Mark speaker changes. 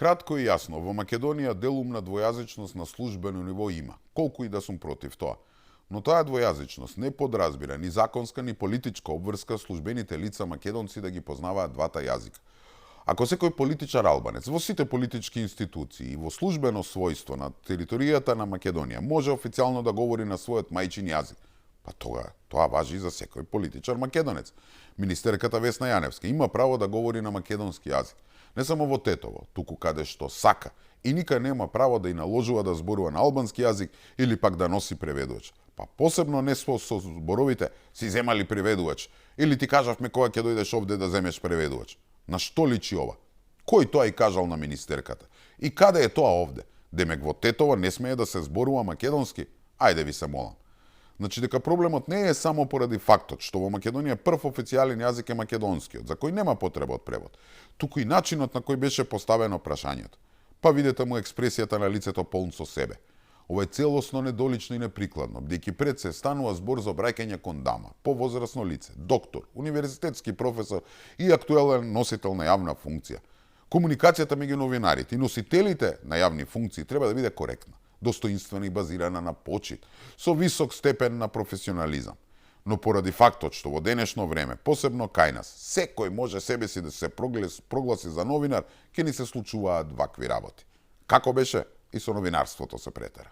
Speaker 1: Кратко и јасно, во Македонија делумна двојазичност на службено ниво има, колку и да сум против тоа. Но таа двојазичност не подразбира ни законска ни политичка обврска службените лица македонци да ги познаваат двата јазика. Ако секој политичар албанец во сите политички институции и во службено својство на територијата на Македонија може официјално да говори на својот мајчин јазик, па тоа важи и за секој политичар македонец. Министерката Весна Јаневска има право да говори на македонски јазик. Не само во Тетово, туку каде што сака, и никај нема право да и наложува да зборува на албански јазик или пак да носи преведувач. Па посебно не со зборовите си земали преведувач, или ти кажавме кога ќе дојдеш овде да земеш преведувач. На што личи ова? Кој тоа и кажал на министерката? И каде е тоа овде? Демек во Тетово не смее да се зборува македонски? Ајде ви се молам. Значи дека проблемот не е само поради фактот што во Македонија прв официјален јазик е македонскиот, за кој нема потреба од превод, туку и начинот на кој беше поставено прашањето. Па видете му експресијата на лицето полн со себе. Ова е целосно недолично и неприкладно, бидејќи пред се станува збор за обраќање кон дама, повозрасно лице, доктор, универзитетски професор и актуелен носител на јавна функција. Комуникацијата меѓу новинарите и носителите на јавни функции треба да биде коректна, достоинствена и базирана на почит, со висок степен на професионализам. Но поради фактот што во денешно време, посебно кај нас, секој може себе си да се прогласи за новинар, ќе ни се случуваат вакви работи. Како беше и со новинарството се претера.